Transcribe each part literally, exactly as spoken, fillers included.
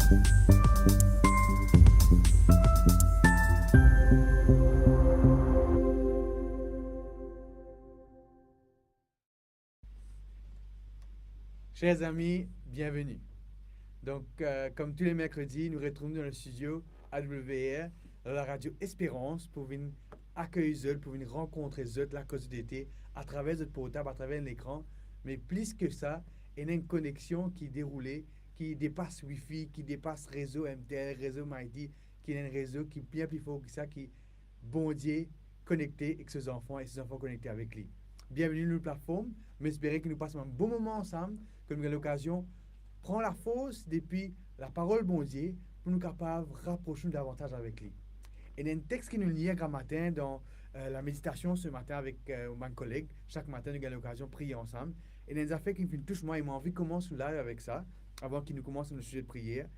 Cher zami, bienveni. Donk, euh, kom tou le merkredi, nou retrouv nou dan le stidio A W R, dan la radio Espérance, pou vinn akey zot, pou vinn rankontre zot, lakoz zot ete, atraver zot portab, atraver enn lekran, me plis ki sa, ena enn koneksion ki deroule, ki depas Wi-Fi, ki depas rezo M T L, rezo Mighty, ki ena enn rezo ki bien pli for ki sa, ki Bondie konekte ek so zanfan e so zanfan konekte avek li. Bienveni lor nou platform. Mo espere ki nou pas enn bon moman ansam, ki nou gagn lokazion pran lafors depi laparol Bondie pou nou kapav rapros nou davantaz avek li. Ena enn text ki nou lir gramatin dan, euh, la méditation ce matin avek, euh, bann koleg. Sak matin, nou gagn lokazion priye ansam. Ena enn zafer ki finn tous mwa e mo anvi koumans nou live avek sa, avan ki nou koumans nou size priyer.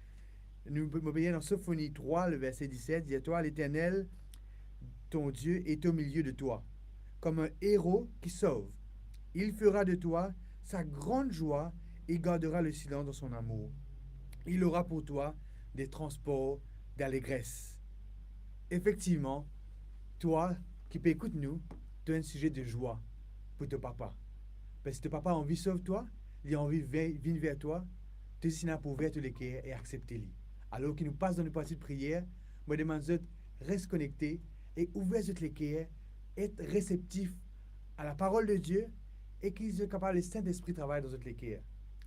Nou, mo pe lir dan Sofoni trwa, le verse diset, dir twa, Leternel, ton Die est au milieu de toi, comme un héros qui sauve. Il fera de toi sa grande joie et gardera le silence dans son amour. Il aura pour toi des transports d'allégresse. Efektivman, twa ki pe ekout nou, to enn size de zwa pou to papa. Parski to papa anvi sov twa, li anvi ve-, vinn ver twa, to zis ena pou ouver to leker e aksepte li. Alor ki nou pas dan nou parti de priyer, mo demann zot res konekte e ouver zot leker, et reseptif a la parol de Die e ki zot kapav les Sintespri travay dan zot leker.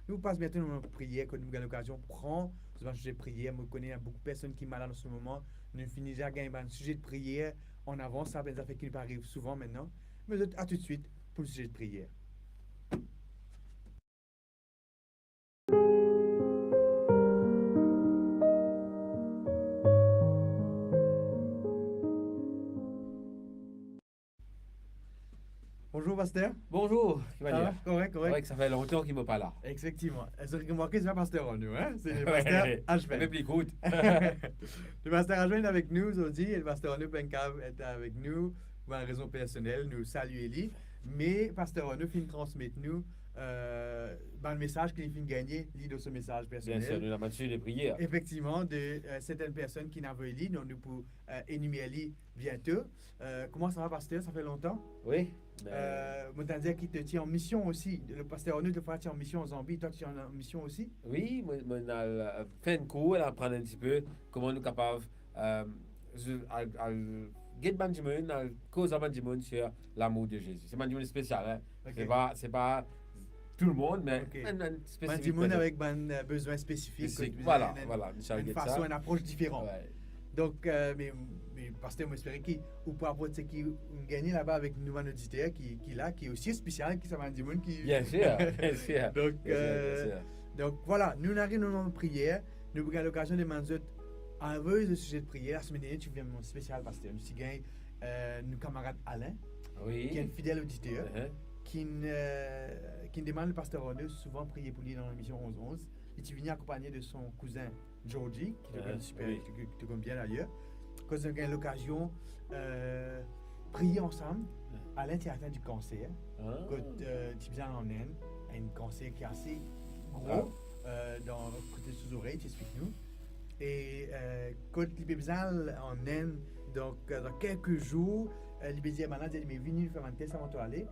Nou pas biento dan enn moman priyer, kot nou gagn lokazion pran zot bann size priyer. Mo kone ena boukou personn ki malad an se moman. Nou finn deza gagn bann size de priyer an avans, sa bann zafer ki pa ariv souvan aster. Me zot, a toutswit pou size de priyer. Bonzour, paster. Bonzour, ki manier? Korek, korek. Korek, sa fer lontan ki mo pa la. Efektivman. Zot remarke, se pa paster Arnaud, hein? Se le paster Ashwin. Enpe pli kourt. Le paster Ashwin avek nou zordi, e le paster Arnaud pa'nn kapav et avek nou, pou enn rezon personel, nou salie li. Me paster Arnaud finn transmet nou, euh, bann mesaz ki li finn gagne, li dan so mesaz personel. Bien sir, nou ena bann size de priyer. Efektivman, de, euh, sertenn personn ki inn avoy li, donk nou pou, euh, enimer li biento. Euh, kouma sa va, paster? Sa fer lontan. Wi, be... Euh, mo tann dir ki to ti an mision osi. Le paster Arnaud, to ti an mision an Zanbi, twa to ti an, an mision osi? Wi, mo, mo inn al, euh, fer enn kour, al aprann enn tipe kouma nou kapav, euh, al, al get bann dimoun, al koz ar bann dimoun sir lamour de Zezi. Se bann dimoun spesial, hein. Ok. Se pa, se pa tou lemonn, me... Ok. Bann, bann spesifik, bann dimoun avek bann, euh, bezwin spesifik, spesifik, kot, vwala, enn, vwala, enn fason, enn apros diferan. Wi. Donk, euh, me, me paster, mo espere ki ou pou aport seki ou gagne laba avek nou bann oditer ki, ki la, ki osi spesial ki sa bann dimoun ki... Bien sir, bien sir. Donk, bien sir, euh, bien sir. Donk, vwala, nou ariv dan moman priyer, nou pou gagn lokazion demann zot avoy zot size de priyer. Lasemenn dernie, ti vinn spesial, paster. Nou ti gagn, euh, nou kamarad Alain, wi, ki enn fidel oditer, uh-huh, ki, euh, ki demann le paster Arnaud souvan priye pou li dan lemision onz onz. Li ti vini akonpagne de son kouzin Georgie, ki to konn, ah, super, wi, ki to, ki to konn bien dayer. Kot nou gagn lokazion, euh, priye ansam. Ah. Alain ti atin di kanser, ah, kot, euh, ti bizin al an Inn, enn kanser ki ase gro, grav, euh, dan kote sou zorey, ti explik nou. E, euh, kot li pe bizin al an Inn, donk, euh, dan kelke zour, euh, li pe dir bann la, dir li, "Me vini, nou fer bann tes avan to ale."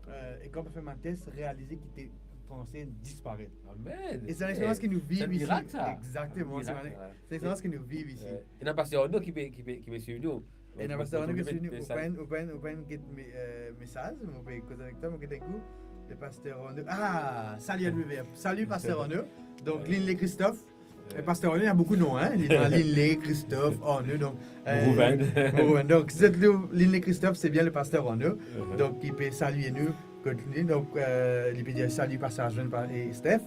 Euh, e kan nou fer bann tes, realize ki to kanser disparet. Amen. E se enn lexperyans ki nou viv isi. Se enn mirak, sa. Egzakteman, enn mirak, se enn, ouais, se enn lexperyans ki nou viv isi. Ouais. Ena paster Arnaud ki pe, ki pe, ki pe swiv nou. Ena paster Arnaud ki pe swiv nou. Ou pa'nn, ou pa'nn, ou pa'nn get me-, euh, mesaz, mo pe koz avek twa, mo get enn kou. Le paster Arnaud. Ah, salut A W R. Salut, paster Arnaud. Donk, ouais, Linley Christophe. E paster Arnaud, ena boukou non, hein? Li ena Linley, Christophe, Arnaud, donk, euh, Morouven. Morouven. Donk, si zot li Linley Christophe, se bien le paster Arnaud. Uh-huh. Donk, li pe salie nou kot li. Donk, euh, li pe dir salut, paster Ashwin, pa-, e Steph.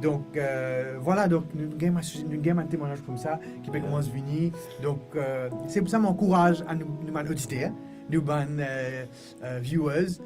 Donk, euh, vwala, donk, nou gagn, nou gagn bann temwagnaz koumsa ki pe koumans vini. Donk, euh, se pou sa mo ankouraz a nou, nou bann oditer, nou bann, euh, euh, viewers,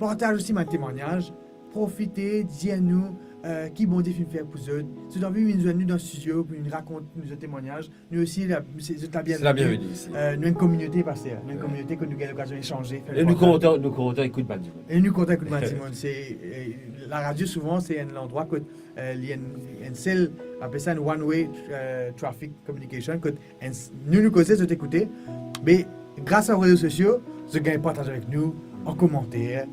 partaz osi bann temwagnaz, profite, dir nou, eh, ki Bondie finn fer pou zot. Si zot anvi vinn zwenn nou dan studio pou vinn rakont nou zot temwagnaz, nou osi, la, se, zot la bienveni. Se la bienveni isi. Eh, nou enn kominote, paster. Nou enn kominote kot nou gagn lokazion esanze, fer... E nou kontan, nou kontan ekout bann dimoun. E nou kontan ekout bann dimoun. Se, eh, laradio souvan, se enn landrwa kot, eh, li enn, enn sel, apel sa enn one way, eh, traffic communication, kot enn s-, nou, nou koze, zot ekoute. Me gras a rezo sosio, zot gagn partaz avek nou an komanter,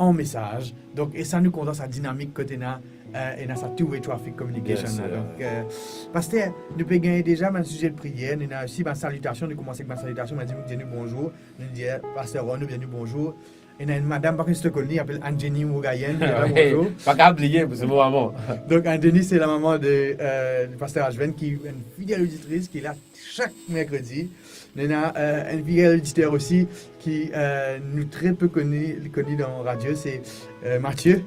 an mesaz. Donk, e sa nou kontan sa dinamik kot ena, eh, ena sa two-way traffic communication la. Donk, eh, paster, nou pe gagn deza bann size de priyer, nou ena osi bann salitasion, nou koumans ek bann salitasion, bann dimoun dir nou bonzour, nou dir, paster Ron, nou dir nou bonzour. Ena enn madam, pa konn si to konn li, apel Anne-Jenny Mougayen, li la, bonzour. Pa kapav bliye, se mo mama. Donk, Anne-Jenny, se lamama de, eh, paster Ajven, ki enn fidel oditris, ki la sak merkredi. Nou ena, eh, enn fidel oditer osi ki, eh, nou tre pe koni, koni dan radio, se, eh, Mathieu,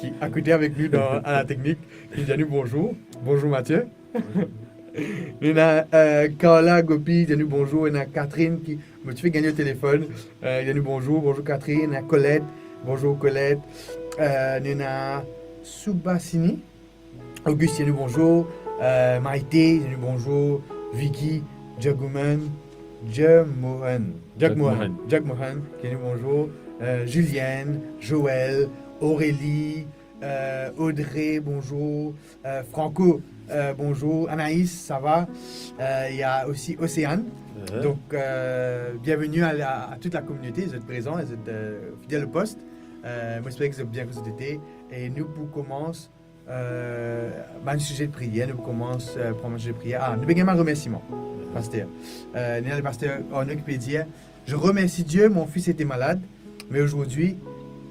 ki akote avek nou dan, a la teknik, ki dir nou bonzour. Bonzour, Mathieu. Nou ena, eh, Carla Gopi, dir nou bonzour. Ena Catherine ki, mo ti fek gagn o telefon, eh, dir nou bonzour. Bonzour, Catherine. Ena Colette. Bonzour, Colette. Eh, nou ena Subhasini. Auguste, dir nou bonzour. Euh, Maïté, dir nou bonzour. Vicky, Jagmohan, Jagmohan, Jagmohan, Jagmohan, dir nou bonzour. Euh, Julienne, Joël, Aurélie, euh, Audrey, bonzour. Euh, Franco, euh, bonzour. Anaïs, ça va? Euh, il y a aussi Océane. Uh-huh. Donc, euh, bienvenue à la, à toute la communauté. Vous êtes présents, vous êtes, euh, fidèles au poste. Euh, mo espere ki zot bien kot zot ete. E nou pou koumans, euh, bann size de priyer, nou pou koumans, euh, pran bann size de priyer. Ah, nou pe gagn bann remersiman, paster. Euh, nou ena le paster Arnaud ki pe dir, "Je remercie Dieu, mon fils était malade, mais aujourd'hui,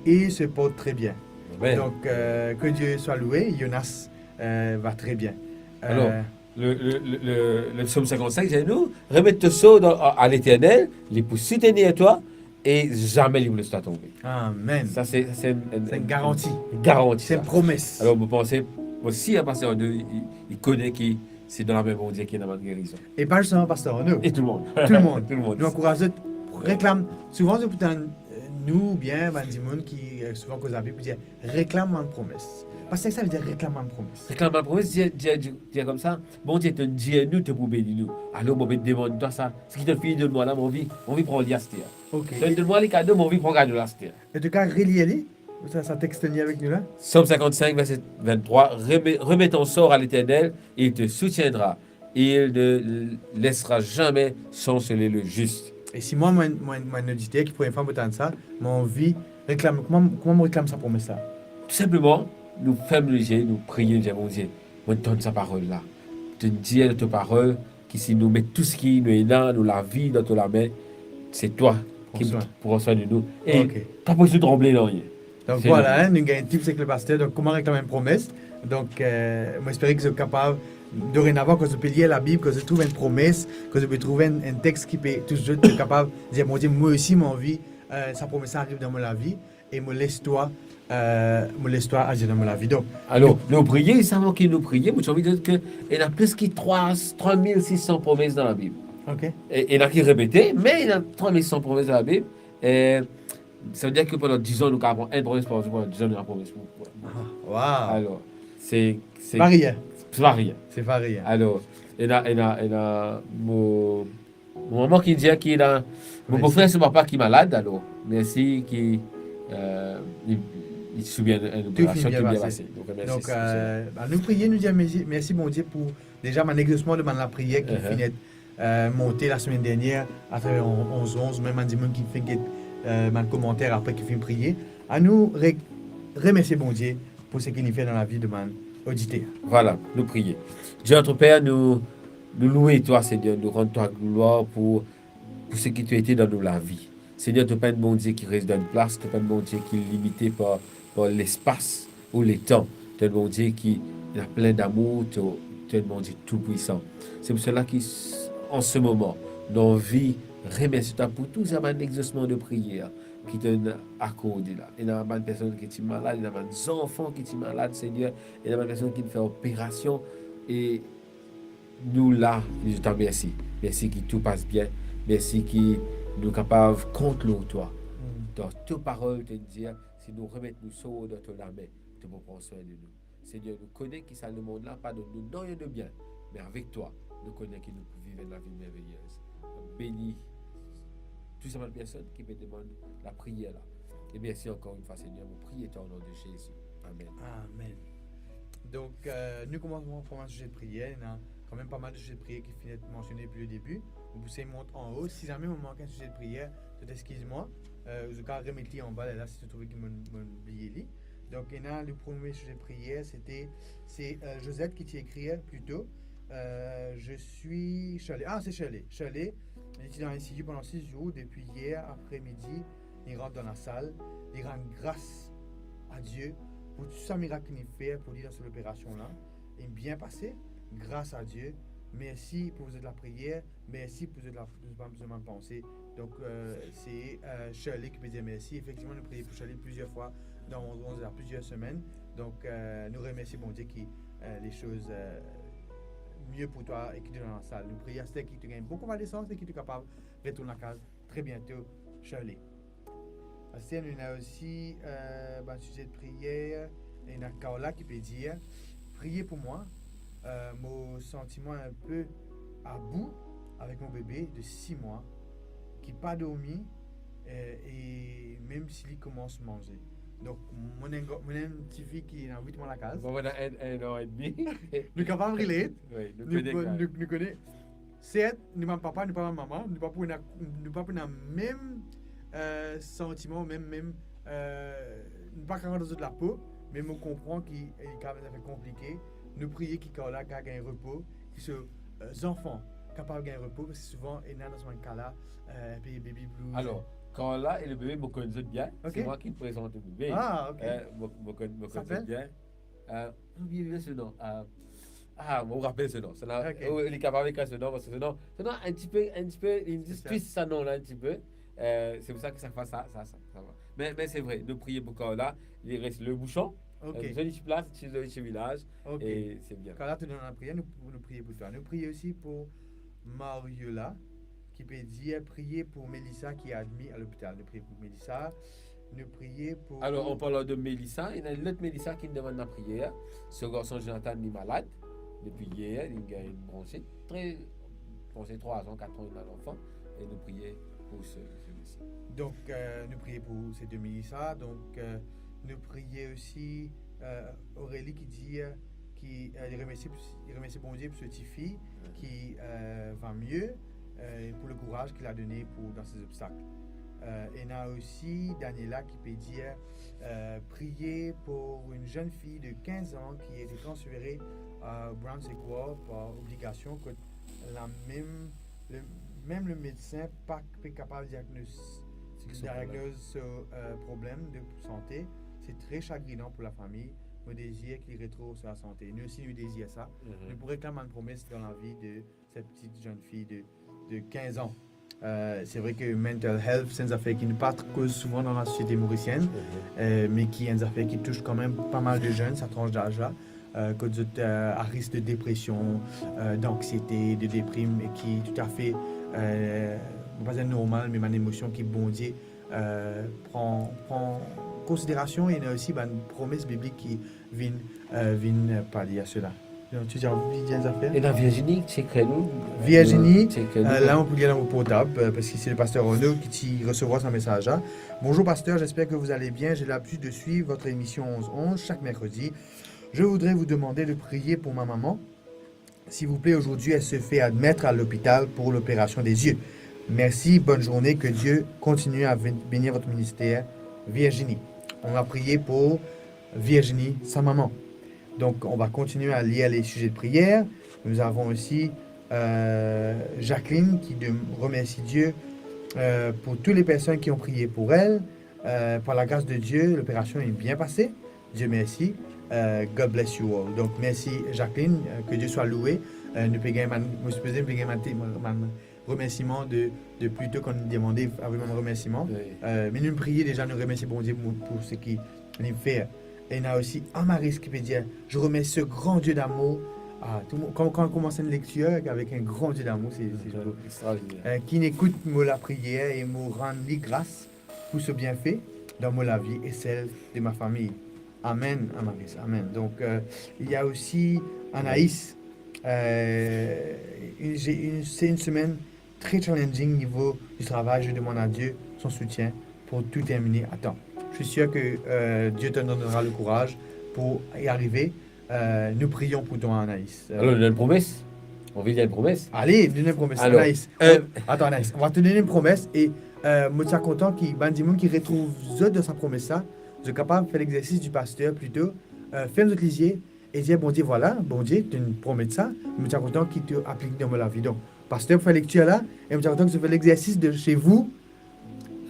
il se porte très bien." Amen. Donc, euh, que Dieu soit loué, Jonas, euh, va très bien. Euh, Alors, le, le, le, le, le psaume cinquante-cinq, c'est nous, remet to sort dan, à, à l'Éternel, li pou soutenir toi, e zame li pou les twa tonbe. Amen. Sa se, sa se enn, enn, enn garanti. Enn garanti, sa. Se enn promes. Alor, mo panse, mo sir, paster Arnaud, li, li kone ki se dan lame Bondie ki ena bann gerizon. E pa zisteman paster Arnaud. E tou lemonn. Tou lemonn. Tou lemonn. Nou ankouraz zot, reklam. Souvan, zot pou tann, euh, nou oubien bann dimoun ki, euh, souvan koz Labib, pou dir, "Reklam bann promes." Paster, sa vedir reklam bann promes. Reklam bann promes, dir, dir, dir, dir koumsa, Bondie, to'nn dir nou to pou beni nou. Alor, mo pe demann twa sa, seki to finn donn mwa la, mo anvi, mo anvi pran li aster. Ok. To'nn donn mwa li kado, mo anvi pran kado la aster. Antouka, relir li. Sa, sa text to'nn lir avek nou la. Psaume cinquante-cinq, verset vingt-trois, Remets, remets ton sort à l'Éternel, il te soutiendra, il ne laissera jamais chanceler le juste. E si mwa, mwa, mwa, mwa enn oditer ki premie fwa mo tann sa, mo anvi reklam, kouma, kouma mo reklam sa promes la? Tou sinpleman, nou ferm lizie, nou priye, nou dir, Bondie, mo tann sa parol la. To'nn dir dan to parol ki si nou met tou seki nou ena, nou lavi dan to lame, se twa ki pou pran swin de nou. E pa pou nou tranble nanye. Donk, vwala, hein, nou gagn tips ek le paster. Donk, kouma reklam enn promes. Donk, euh, mo espere ki zot kapav, dorenavan, kan zot pe lir Labib, kan zot trouv enn promes, kan zot pe trouv enn, enn text ki pe tous zot, zot kapav dir, "Bondie, mwa osi, mo anvi, euh, sa promes la ariv dan mo lavi." E mo les twa, euh, mo les twa azir dan mo lavi. Donk, alor, nou, nou priye, sa, avan ki nou priye, mo ti anvi dir ke ena plis ki trwa, trwa mil sis san promes dan Labib. Ok. E, ena ki repete, me ena trwa mil sis san promes dan Labib. E sa vedir ke pandan diz an, nou kapav pran enn promes par zour, pandan diz an, nou ena promes pou, pou... Ah, wow. Alor, se, se... Se pa rien. Se pa rien. Se pa rien. Alor, ena, ena, ena, mo, mo mama ki dir ki ena, mo bofrer, so papa ki malad, alor, mersi ki, euh, li, li soubien enn operasion ki bien pase. Donk, mersi, mersi. Donk, euh, ba, nou priye, nou dir mersi, mersi Bondie pou deza bann egzosman de bann lapriyer ki finn et, euh, monte lasemenn dernier atraver on-, onz onz, mem bann dimoun ki finn get, euh, bann komanter apre ki finn priye. Anou re-, remersie Bondie pou seki li fer dan lavi de bann oditer. Vwala, nou priye. Dieu notre Père, nou, nou loue twa, Segner, nou rann twa glwar pou, pou seki to ete dan nou lavi. Segner, to pa enn Bondie ki res dan enn plas, to pa enn Bondie ki limite par, par lespas ou letan. To enn Bondie ki ena plin damour, to, to enn Bondie toupwisan. Se pou sela ki s-, an se moman, nou anvi remersie twa pou tou sa bann egzosman de priyer ki to'nn akorde la. Ena bann personn ki ti malad, ena bann zanfan ki ti malad, Segner, ena bann personn ki fer operasion, e nou la, nou dir twa mersi. Mersi ki tou pas bien, mersi ki nou kapav kont lor twa. Dan to parol, to dir, si Nou remet nou so dan to lame, to pou pran swin de nou. Segner, nou kone ki sa lemond la pa donn nou nanye de bien, me avek twa, nou kone ki nou pou viv enn lavi merveyez. Beni tou sa bann personn ki pe demann lapriyer la. E mersi ankor enn fwa, Segner, mo priye twa o non de Zezi. Amen. Amen. Donk, euh, nou koumans, koumans size priyer. Ena kanmem pa mal de size priyer ki finn et mansione depi ledebi. Mo pou sey mont anlo. Si zame mo mank enn size priyer, zot eskiz mwa. Euh, zot kapav remet li anba la, si zot trouve ki mo'nn, mo'nn bliye li. Donk, ena le premie size priyer, sete, se, euh, Josette ki ti ekrir plito. Euh, je suis Shirley. Ah, se Shirley. Shirley, li ti dan I C U pandan sis zour, depi yer apremidi, li rant dan lasal, li rann gras a Die pou tou sa mirak ki li fer pou li dan so loperasion la. Li bien pase, gras a Die. Mersi pou zot lapriyer, mersi pou zot la, zot bann, zot bann panse. Donk, euh, se, euh, Shirley ki pe dir mersi. Efektivman, nou priye pou Shirley plizier fwa dan, dan plizier semenn. Donk, euh, nou remersi Bondie ki, euh, le soz, euh, mie pou twa e ki to dan lasal. Nou priye aster ki to gagn bon konvalesans e ki to kapav retourn lakaz tre biento, Shirley. Aster nou ena osi, euh, bann size priyer, ena Carla ki pe dir, priye pou mwa, euh, mo santi mwa inpe abou avek mo bebe de sis mwa ki pa dormi, euh, e mem si li koumans manze. Donk, mo ena enn, mo ena enn tifi ki ena wit mwa lakaz. Bon, mo ena enn, enn an edmi. Nou kapav relate. Wi, nou, nou kone, nou, nou kone. Sert, nou bann papa, nou pa bann mama, nou pa pou ena, nou pa pou ena mem, euh, santiman, mem, mem, euh, nou pa kapav rant dan zot lapo, me mo konpran ki, eh, li kapav enn zafer konplike. Nou priye ki Carla kapav gagn repo, ki so, euh, zanfan kapav gagn repo, parski souvan, ena dan sa bann ka la, euh, inpe baby blues. Alor, Carla e le bebe, mo konn zot bien. Ok. Se mwa ki prezant le bebe. Ah, ok. Euh, mo, mo konn, mo konn zot bien. Euh, mo bliye so nom. Euh, ah, mo rapel so nom. Sa la, ok, oh, li kapav ekrir so nom, parski so nom, so nom enn tipe, enn tipe, li twist sa nom la enn tipe. Euh, se pou sa ki sa, sa, sa, sa, sa va. Me, me se vre, nou priye pou Carla, li res le bouchon. Ok. Euh, zoli ti plas, ti, zoli ti vilaz, ok, e se bien. Carla, to dan lapriyer, nou, nou priye pou twa. Nou priye osi pou Mariola, ki pe dir, priye pou Melissa ki admi a lopital. Nou priye pou Melissa. Nou priye pou... Alor, an parlan de Melissa, ena enn lot Melissa ki demann lapriyer. So garson Jonathan, li malad depi yer, li gagn enn bronsit. Tre, panse trwa an, kat an, li ena lanfan. E nou priye pou se, se mesi. Donk, euh, nou priye pou se de Melissa. Donk, euh, nou priye osi, euh, Aurélie ki dir ki, euh, li remersie, li remersie Bondie pou so tifi, mhm, ki, euh, va mie, euh, e pou le kouraz ki la done pou dan se zobstak. Euh, ena osi Daniela ki pe dir, euh, priye pou enn zenn fi de kinz an ki ete transfere a Browns Heguar par obligasion, kot la mem, le, mem le medsin pa pe kapav diagnos-, diagnoz so, euh, problem de sante. Se tre sagrinan pou lafami. Mo dezir ki li retrouv so lasante. Nou osi, nou dezir sa. Mhm. Nou pou reklam bann promes dan lavi de set pti zenn fi de, de kinz an. Euh, se vre ki mental health, se enn zafer ki nou pa tro koz souvan dan lasosiete morisienn, mhm, euh, me ki enn zafer ki tous kanmem pa mal de zenn, sa trans daz la, euh, kot zot, euh, a risk de depresion, euh, danksiete, de deprim, e ki toutafe, euh, mo pa dir normal, me bann emosion ki Bondie, euh, pran, pran konsiderasion, e ena osi bann promes biblik ki vinn, euh, vinn, euh, pale a sela. Donk, ti anvi dir enn zafer? Ena Virginie, ti ekrir nou. Virginie, euh, ti ekrir nou, euh, la, mo pou lir dan mo portab, euh, parski se le pasteur Arnaud ki ti resevwar sa mesaz la. Bonjour pasteur, j'espère que vous allez bien. J'ai l'habitude de suivre votre émission onze onze chaque mercredi. Je voudrais vous demander de prier pour ma maman. S'il vous plaît, aujourd'hui, elle se fait admettre à l'hôpital pour l'opération des yeux. Merci, bonne journée, que Dieu continue à ve-, bénir votre ministère. Virginie. On va prier pour Virginie, sa mama. Donc, on va continuer à lire les sujets de prière. Nous avons aussi, euh, Jacqueline qui de-, remercie Dieu, euh, pour toutes les personnes qui ont prié pour elle. Euh, par la grâce de Dieu, l'opération est bien passée. Dieu merci. Euh, God bless you all. Donk, mersi Jacqueline, euh, que Dieu soit loué. Euh, nou pe gagn bann, mo sipoze nou pe gagn bann, bann remersiman de, de plito kan nou demande avek bann remersiman. Wi. Euh, me nou priye deza, nou remersie Bondie pou, pou seki li fer. Ena osi Amaris ki pe dir, je remercie ce grand Dieu d'amour. Ah, tou mo-, kan, kan ou koumans enn lektir avek un grand Dieu d'amour, se, se, wi, extraordinaire. Euh, ki écoute mo lapriyer e mo rann li gras pou so bienfe. dans mon lavi et celle de ma famille. Amen, Amaris. Amen. Donc, euh, il y a aussi Anaïs. Euh, une, j'ai une, c'est une semaine très challenging niveau du travail. Je demande à Dieu son soutien pour tout terminer à temps. Je suis sûr que, euh, Dieu te donnera le courage pour y arriver. Euh, nous prions pour toi, Anaïs. Euh, Alors, nou donn promes. Anvi dir enn promes. Allez, donn enn promes, Anaïs. Alors, euh, on, attends, Anaïs, on va te donner une promesse et, euh, mo ti a kontan ki bann dimoun ki retrouv zot dan sa promes la, zot kapav fer lexersis di paster plito, euh, ferm zot lizie e dir, Bondie, vwala, Bondie, to'nn promet sa, mo ti a kontan ki to aplik dan mo lavi. Donk, paster pou fer lektir la, e mo ti a kontan ki to fer lexersis de chez vous,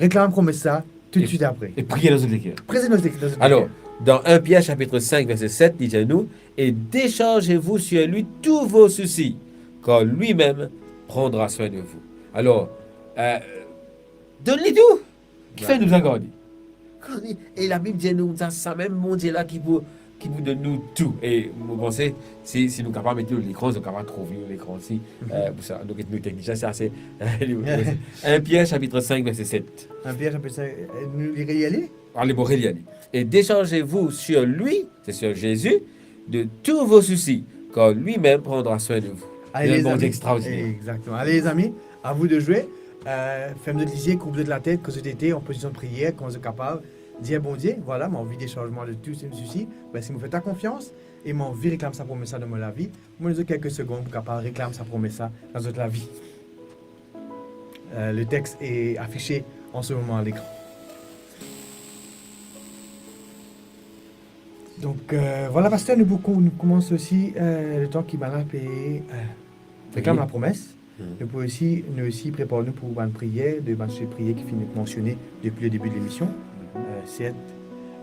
reklam promes la, toutswit apre. E priye dan zot leker. Priye dan zot, dan zot leker. Alors, dans un Pierre chapitre cinq, verset sept, li dir nou, et déchargez-vous sur lui tous vos soucis, car lui-même prendra soin de vous. Alors, euh, donn li tou. Kifer nou bizin gard li? Kan li, e Labib dir nou, sa, sa mem Bondie la ki pou, ki pou donn nou tou. E mo panse, si, si nou kapav met li lor lekran, nou kapav trouv li lor lekran osi, euh, pou sa. Donk, nou teknisien, sa se, un Pierre chapitre cinq, verset sept. Un Pierre chapitre cinq, euh, nou li relir li? Ale, mo relir li. Et déchargez-vous sur lui, c'est sur Jésus, de tous vos soucis, car lui-même prendra soin de vous. Allez, les amis. Extraordinaire. Exactement. Allez, les amis, à vous de jouer. Euh, ferm zot lizie, koup zot latet, kan zot ete an pozision de priyer, kan zot kapav dir, Bondie, vwala, mo anvi de sanzman de tou se sousi, parski mo fer twa konfians, e mo anvi reklam sa promes la dan mo lavi. Mo donn zot kelke segonn pou kapav reklam sa promes la dan zot lavi. Euh, le texte est affiché en ce moment à l'écran. Donk, euh, vwala, paster, nou pou kou-, nou koumans osi, euh, letan ki bann la pe, euh, reklam lapromes. Nou pou osi, nou osi prepar nou pou bann priyer, de bann size priyer ki finn mansione depi le debi de lemision. Euh, sert,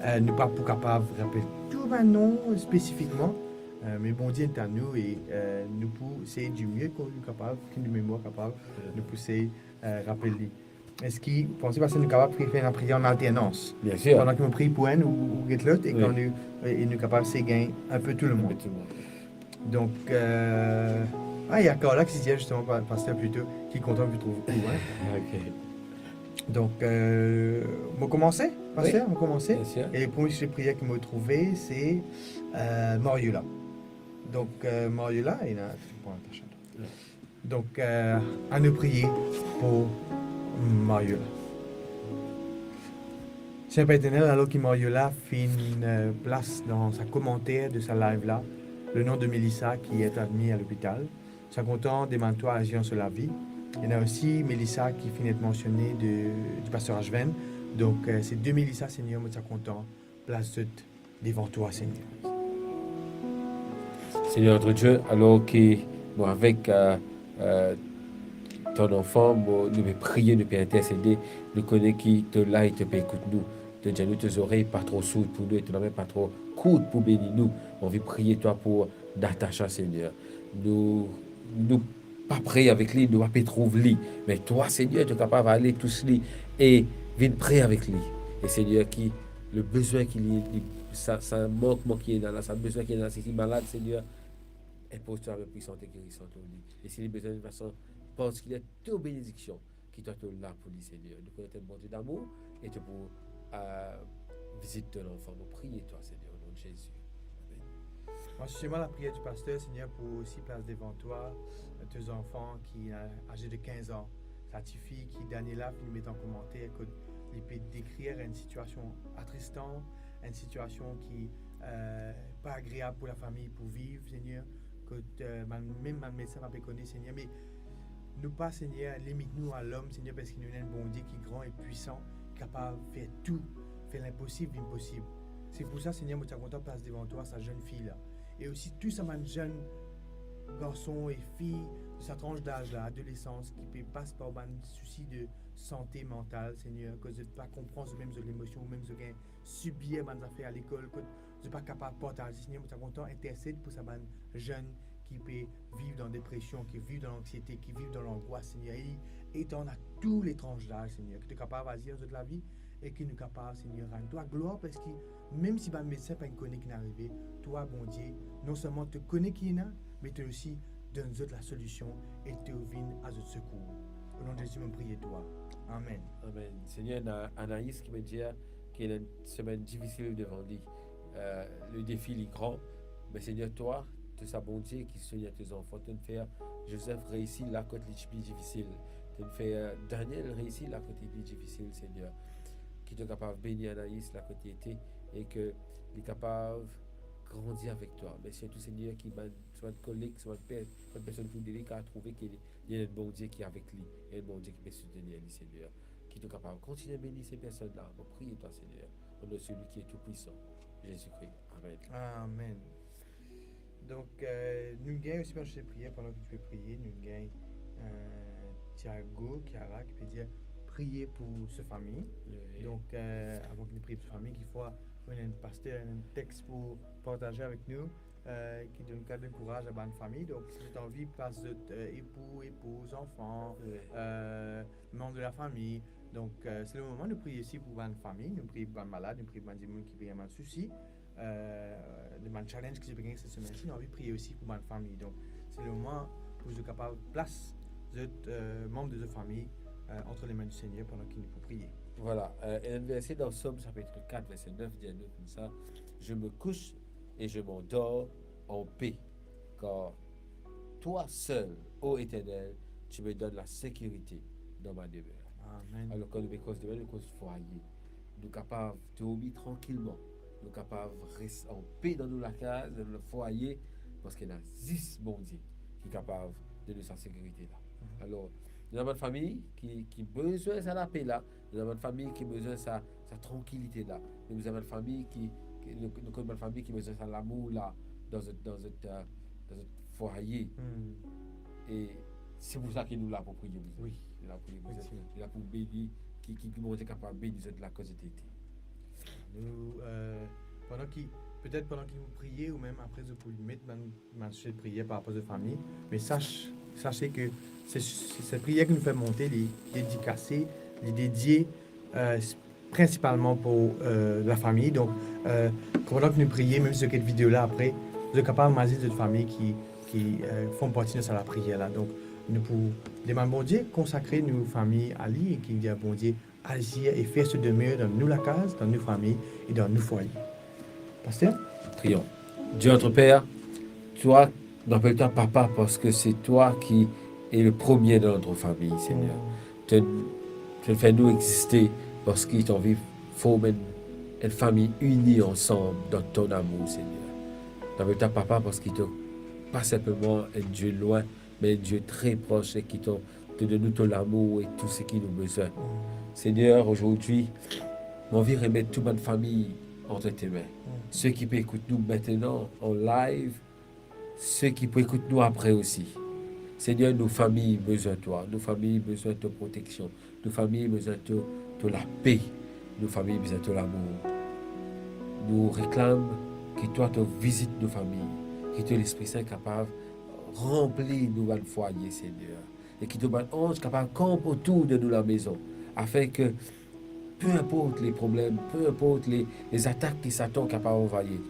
euh, nou pa pou kapav rapel tou bann nom spesifikman, euh, me Bondie inn tann nou e, euh, nou pou sey di mie ki nou kapav, ki nou memwar kapav, nou pou sey, euh, rapel li. Eski ou panse, paski nou kapav priye, fer enn lapriyer an alternans? Bien sûr. Pandan ki mo priye pou enn, ou, ou get lot, e kan nou, e, e nou kapav sey gagn enn pe tou lemonn. Enn pe tou lemonn. Donk, euh, ah, il y a Carla qui disait justement, pa-, paster plito, ki kontan ki trouv ou, hein. Ok. Donk, euh, mo koumanse, paster, mo koumanse. Bien sûr. E premie size priyer ki mo trouve, se, euh, Mariola. Donk, euh, Mariola, ena, bon, atann. Donk, euh, anou priye pou Mariola. Segner Papa Eternel, alor ki Mariola finn, euh, plas dan sa komanter de sa live la, le nom de Melissa qui est admis à l'hôpital. Sa kontan demann twa azir dan so lavi. Ena osi Melissa ki finn et mansione de, di paster Ashven. Donk, euh, se de Melissa, Segner, mo ti a kontan plas zot devan twa, Segner. Seigneur notre Dieu, alors que nous, avec, euh, euh, ton enfant, nou, nou pe priye, nou pe intercéder, nou kone ki to la e to pe ekout nou. To dir nou to zorey pa tro sourd pou nou e to lame pa tro kourt pou beni nou. Nou anvi priye twa pou Natasha, Seigneur. Nou, nou pa pre avek li, nou pa pe trouv li. Me twa, Seigneur, to kapav ale tous li e vinn pre avek li. E Seigneur, ki le bezwin ki li, li, sa, sa mankman ki ena la, sa bezwin ki ena la, si li malad, Seigneur, inpoz to lame pwisant e gerisan lor li. E si li bezwin enn fason partikilier to benediksion, ki twa to la pou li, Seigneur. Nou kone to enn Bondie damour e to pou, euh, vizit to zanfan. Nou priye twa, Seigneur, au nom de Jésus. Amen. Mwa, swiv lapriyer di paster, Segner, pou osi plas devan twa, euh, to zanfan ki, euh, aze de kinz an. Sa tifi ki Daniela finn met an komanter kot li pe dekrir enn sitiasion atristan, enn sitiasion ki, euh, pa agreab pou lafami pou viv, Segner, kot, euh, bann, mem bann medsin pa pe kone, Segner, me nou pa, Segner, limit nou a lom, Segner, parski nou ena enn Bondie ki gran e pwisan, kapav fer tou, fer linposib vinn posib. Se pou sa, Segner, mo ti a kontan plas devan twa sa zenn fi la. E osi tou sa bann zenn garson e fi de sa tranch daz la, adolesans, ki pe pas par bann sousi de sante mantal, Segner, kot zot pa konpran zot mem zot lemosion, mem zot gagn sibir bann zafer a lekol, kot zot pa kapav partaze, Segner, mo ti a kontan intercéder pou sa bann zenn ki pe viv dan depresion, ki viv dan lanksiete, ki viv dan langwas, Segner, e, e dan tou le tranch daz, Segner, ki to kapav azir dan zot lavi e ki nou kapav, Segner, rann twa glwar, parski mem si bann medsin pa kone ki inn arive, twa, Bondie, non selman to kone ki ena, me to osi donn zot lasolision e to vinn a zot sekour. O non de Zezi, mo priye twa. Amen. Amen. Segner, ena Anaïs ki pe dir ki ena enn semenn difisil devan li. Eh, le defi li gran, me Segner, twa, to sa Bondie ki soutni to zanfan, to'nn fer Jozef reisi la kot li ti pli difisil, to'nn fer Daniel reisi la kot li pli difisil, Segner. Ki to kapav beni Anaïs la kot li ete, e ki li kapav grandi avek twa. Me sirtou, Segner, ki bann, so bann koleg, so bann per-, bann personn ki devan li kapav trouve ki li, li ena enn Bondie ki avek li, e enn Bondie ki pe soutenir li, Segner. Ki to kapav kontinie beni se personn la. Mo priye twa, Segner, o nom de celui qui est tout puissant, Jésus-Christ. Amen. Amen. Donk, eh, nou gagn osi bann sete priyer pandan ki nou pe priye, nou gagn, eh, Tiago, Kiara, ki pe dir, "Priye pou se fami." Wi. Donk, eh, avan ki nou priye pou se fami, kikfwa, ou ena enn paster, enn text pou partaze avek nou, eh, ki donn kad de kouraz a bann fami. Donk, si zot anvi plas zot, eh, epou, epouz, zanfan, wi, eh, manb de lafami. Donk, eh, se le moman nou priye osi pou bann fami, nou priye pou bann malad, nou priye pou bann dimoun ki pe gagn bann sousi, eh, de bann challenge ki zot pe gagn set semenn si, nou anvi priye osi pou bann fami. Donk, se le moman pou zot kapav plas zot, eh, manb de zot fami, eh, ant lame di Segner pandan ki nou pou priye. Vwala, eh, enn verse dan Psom sapit kat, verse nef, dir nou koumsa, "Je me couche et je m'endors en paix, car toi seul, ô Éternel, tu me donnes la sécurité dans ma demeure." Amen. Alor, kan nou pe koz demeure, nou koz fwaye. Nou kapav dormi trankilman. Nou kapav res anpe dan nou lakaz, dan nou fwaye, parski ena zis Bondie ki kapav donn nou sa sekirite la. Mhm. Alor, nou ena bann fami ki, ki bizin sa lape la, nou ena bann fami ki bizin sa, sa trankilite la. Nou bizin bann fami ki, ki, nou, nou konn bann fami ki bizin sa lamour la dan zot, dan zot, eh, dan zot fwaye. Hmm. E se pou sa ki nou la pou priye pou zot. Wi. Nou la pou priye pou zot. Efektivman. Nou la pou beni, ki, ki, ki Bondie kapav beni zot la kot zot ete. Nou, eh, pandan ki, petet pandan ki nou priye, oubien apre zot pou met bann, bann size priyer par rapor zot fami, me sach, sase ki se, se, se priyer ki nou fer monte, li dedikase, li dedie, eh, prinsipalman pou, eh, lafami. Donk, eh, pandan ki nou priye, mem si zot get video la apre, zot kapav mazinn zot fami ki, ki, eh, form parti dan sa lapriyer la. Donk, nou pou demann Bondie konsakre nou fami a li e ki dir Bondie azir e fer so demeure dan nou lakaz, dan nou fami e dan nou fwaye. Paster? Prions. Dieu notre Père, toi, nous appelons toi Papa parce que c'est toi qui es le premier dans notre famille, Seigneur. Mm. Tu, tu fais nous exister parce que tu as envie de former une, une famille unie ensemble dans ton amour, Seigneur. Nous appelons toi Papa parce que tu n'es pas simplement un Dieu loin, mais un Dieu très proche et qui te, te donne tout l'amour et tout ce qui nous besoin. Mm. Seigneur, aujourd'hui, j'ai envie de remettre toute ma famille entre tes mains. Mm. Ceux qui peuvent écouter nous maintenant en live, seki pou ekout nou apre osi. Segner, nou fami bizin twa, nou fami bizin to proteksion, nou fami bizin to, to lape, nou fami bizin to lamour. Nou reklam ki twa to vizit nou fami, ki to Lespri Sin kapav ranpli nou bann fwaye, Segner, e ki to bann anz kapav kanp otour de nou lamezon, afin ke, pe inport le problem, pe inport le, le zatak ki Satan kapav anvayi,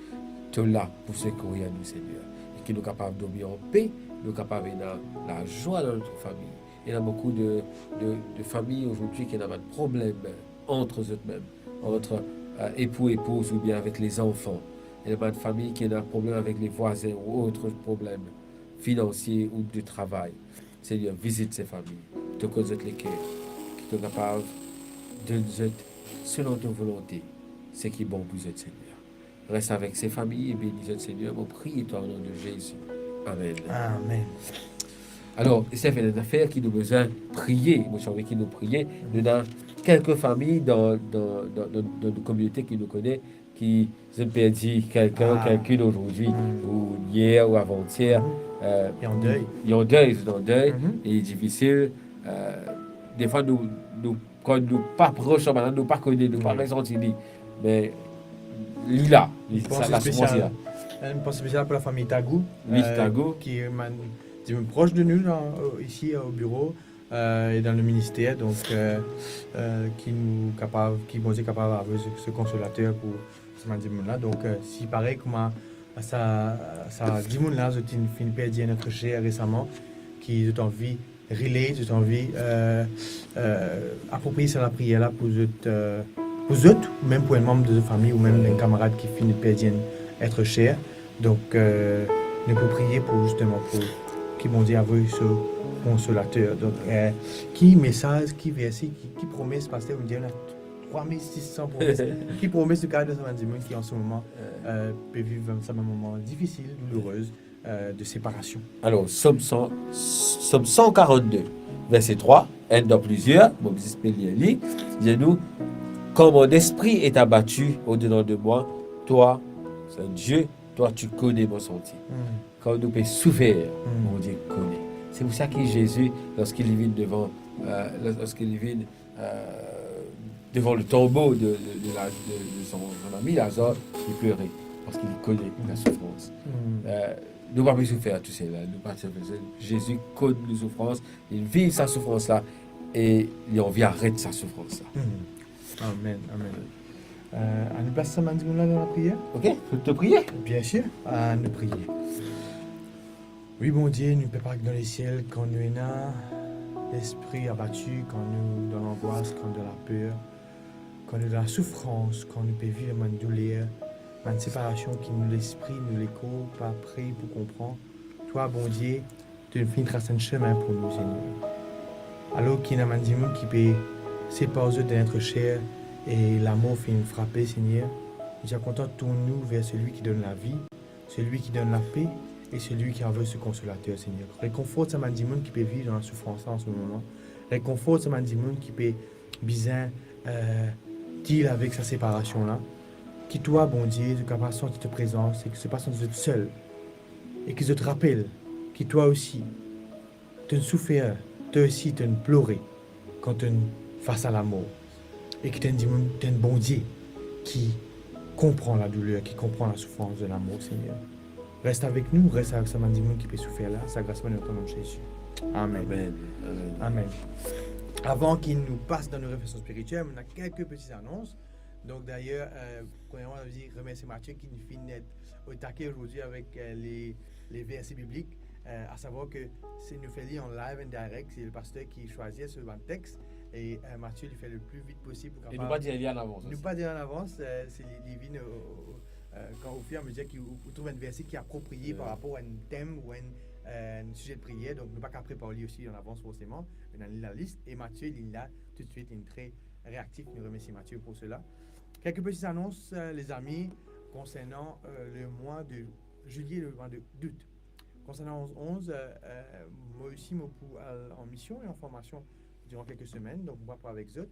to la pou sekourir nou, Segner, e ki nou kapav dormi anpe, nou kapav ena lazwa dan nou fami. Ena boukou de, de, de fami ozordi ki ena bann problem ant zot mem, ant, eh, epou, epouz oubien avek lezanfan. Ena bann fami ki ena problem avek levwazin ou ot problem finansie ou de travay. Segner, vizit se fami, tokoz zot leker, ki to kapav donn zot selon to volonte seki bon pou zot, Segner. Res avek se fami e beni zot, Segner, mo priye twa o nom de Zezi. Amen. Amen. Alor, Steph, ena enn zafer ki nou bizin priye, mo ti anvi ki nou priye. Nou ena kelke fami dan, dan, dan, dan, dan nou kominote ki nou kone, ki zot perdi kelkenn, ah, kelkenn ozordi, hmm, ou yer, ou avantier, hmm, eh, li an dey. Li an dey, zot an dey, hmm, e difisil. Eh, defwa nou, nou, kan nou pa pros sa bann la, nou pa kone, nou pa, hmm, resanti li. Me li la, li, sa, la soufrans li la. Enn panse spesial pou lafami Tagou, wi, eh, Tagou, ki bann dimoun pros de nou la, eh, isi, eh, o biro, eh, e dan le minister, donk, eh, eh, ki nou kapav, ki Bondie kapav avoy se, se konsolater pou sa bann dimoun la. Donk, eh, si parey kouma sa, sa dimoun la, zot inn finn perdi enn etre ser resaman, ki zot anvi relay, zot anvi, eh, eh, apropriye sa lapriyer la pou zot, eh, Pou zot, ou mem pou enn manb de zot fami, ou mem enn kamarad ki finn perdi enn et ser. Donk, euh, nou pou priye pou, zisteman, pou ki Bondie avoy so Konsolater. Donk, euh, ki mesaz, ki verse, ki, ki promes, paster, ou dir, ena trwa mil sis san promes. Ki promes ou kapav donn sa bann dimoun ki, an se moman, euh, pe viv sa bann moman difisil, doulourez, euh, de separasion? Alor, Psaume cent, Psaume cent quarante-deux, verset trois, enn dan plizier, mo zis pe lir li, dir nou, quand mon esprit est abattu au-dedans de moi, toi, Dieu, toi, tu connais mon sentier. Hmm. Kan nou pe soufer, Hmm. Bondie kone. Se pou sa ki Zezi, lorski li vinn devan, euh, lorski li vinn, euh, devan le tonbo de, de, de la, de, de son, son ami Lazar, li plere, parski li kone lasoufrans. Hmm. Euh, nou pa pe soufer tousel, nou pa soufer tousel. Zezi konn nou soufrans, li viv sa soufrans la, e li anvi aret sa soufrans la. Hmm. Amen, amen. Euh, anou plas sa bann dimoun la dan lapriyer? Ok, nou priye. Bien sir, anou priye. Wi, Bondie, nou Papa ki dan lesiel, kan nou ena lespri abati, kan nou dan langwas, kan nou dan laper, kan nou dan lasoufrans, kan nou pe viv bann douler, bann separasion ki nou lespri, nou lekor pa pre pou konpran, twa, Bondie, to finn tras enn semin pou nou, Segner. Alor ki ena bann dimoun ki pe separ zot dan et ser e lamor finn frape, Segner, nou ti a kontan tourn nou ver selwi ki donn lavi, selwi ki donn lape e selwi ki avoy so Konsolater, Segner. Rekonfort sa bann dimoun ki pe viv dan lasoufrans la an se moman. Rekonfort sa bann dimoun ki pe bizin, euh, deal avek sa separasion la. Ki twa, Bondie, to kapav santi to prezans e ki zot pa santi zot sel. E ki zot rapel ki twa osi, to'nn soufer, twa osi to'nn plore kan to'nn fas a lamor. E ki to'nn dimoun, to'nn Bondie ki konpran ladouler, ki konpran lasoufrans de lamor, Segner. Res avek nou, res avek sa bann dimoun ki pe soufer la, sa gras nou demann dan nom Zezi. Amen. Amen. Amen. Avan ki nou pas dan nou refleksion spiritiel, nou ena kelke peti anons. Donk, dayer, euh, premierman, anvi remersie Mathieu ki finn et au taquet aujourd'hui avec, euh, les, les versets bibliques. Euh, à savoir que c'est, nou fer li an live and direct, se le paster ki swazir so bann text e, euh, Mathieu li fer le plus vite possible pou kapab... E nou pa dir li an avans osi. Nou pa dir an avans, euh, se li, li vinn o, o, o, euh, kan, au fur et à mesure ki ou, ou trouv enn verse ki aproprie, euh, par rapor a enn tem ou enn, euh, enn size de priyer, donk nou pa kapav prepar li osi an avans forseman, nou ena li lalis, e Mathieu li la toutswit, li tre reaktif, nou remersie Mathieu pour cela. Quelques petites annonces, euh, les amis, concernant, euh, le mois de juillet et le mois de, d'août. Concernant onze onze, euh, euh, mwa osi mo pou al an mision e an formasion durant quelques semaines, donk mo pa pou avek zot,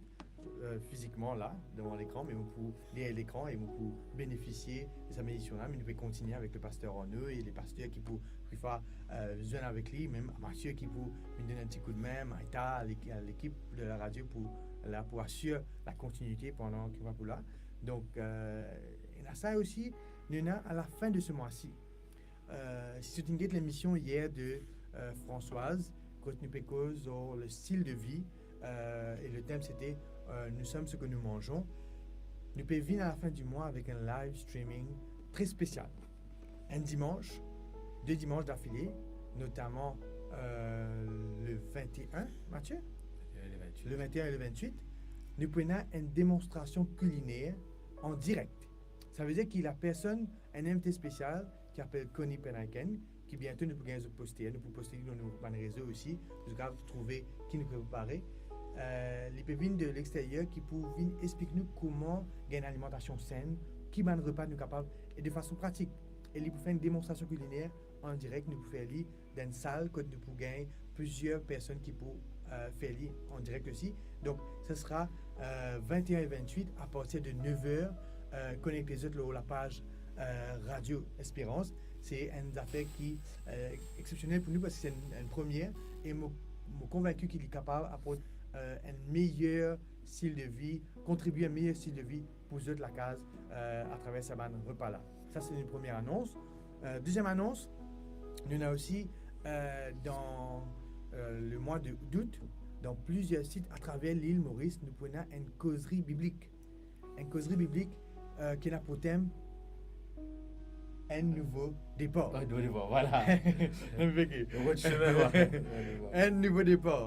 euh, fizikman la, devan lekran, me mo pou deryer lekran e mo pou benefisie de sa meditation la, me nou pe kontinie avek le paster Arnaud e le paster ki pou, ki pou, euh, zwenn avek li, mem Mathieu ki pou vinn donn enn ti koudme, Maïta, lek-, lekip de la radio pou, la, pou asir la kontinite pandan ki nou pa pou la. Donk, euh, ena sa osi, nou ena a la fin de ce mois-ci. Euh, si zot inn get lemision yer de, euh, Françoise, kot nou pe koz lor le style de vie, euh, et le thème c'était, euh, Nous sommes ce que nous mangeons. Nou pe vinn a la fin du mois avek enn live streaming tre spesial. Enn dimans, de dimans dafile, notaman, euh, le vingt et un, Mathieu? Le vingt et un et le vingt-huit. Le vingt et un et le vingt-huit, nou pou ena enn demonstrasion kiliner an direk. Savedir ki la personn, enn invite spesial ki apel Connie Penaiken, ki biento nou pou gagn zot poster, nou pou poste li dan nou bann rezo osi, pou zot kapav trouve ki nou pe prepare. Euh, li pe vinn de lexteryer, ki pou vinn explik nou kouma gagn enn alimantasion senn, ki bann repa nou kapav, e de fason pratik. E li pou fer enn demonstrasion kiliner an direk, nou pou fer li dan enn sal kot nou pou gagn plizier personn ki pou, euh, fer li an direk osi. Donk, ce sera, euh, vingt et un et vingt-huit à partir de neuf heures, euh, konekte zot lor lapaz, euh, Radio Espérance. Se enn zafer ki, euh, exceptionnel pou nou parski se enn, enn premie e mo, mo konvinki ki li kapav aport, euh, enn meyer stil de vi, kontribie enn meyer stil de vi pou zot lakaz, euh, atraver sa bann repa la. Sa se enn premie anons. Euh, deziem anons, nou ena osi, euh, dan, euh, le mois de, d'août, dan plizier sit atraver lil Moris, nou pou ena enn kozri biblik. Enn kozri biblik, euh, ki ena pou tem enn nouvo depar. Enn nouvo depar, vwala. Enn nouvo depar. Enn nouvo depar.